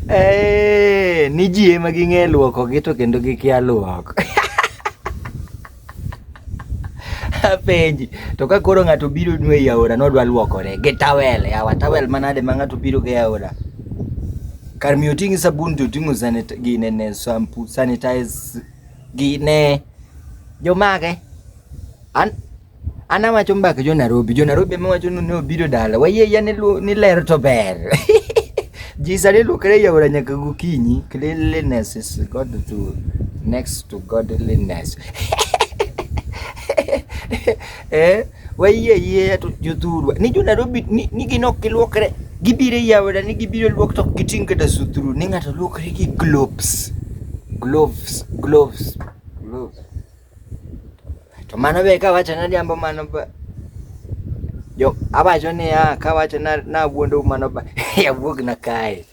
Eh, ni ji ema ging'e luokogi to kendo gikia luok. Apenji, to ka koro ng'ato biro nwe ei aora nodwa luokore gi tawel, yawa tawel manade ma ng'ato biro go e aora? Kar miyo oting' sabun to oting'o sanit ginene shampoo, sanitize gine jomage. An an awacho mbaka jo Nairobi, jo Nairobi ema wacho ni ne obiro dala, wayie yie ni, ni ler to ber. Ji sani luokre e aora nyaka gokinyi. Cleanliness is God to next to godliness. Eh, wayie yie to jothurwa ni jo Nairobi ni, ni gin ok giluokre gibiro e aora ni gibiro luok to ok giting' kata suthru ni ng'ato luokre gi gloves gloves gloves gloves To mano be kawacho ni adhiambo mano ba jo awacho niya kawacho na nawuondou mano ba awuog na kae.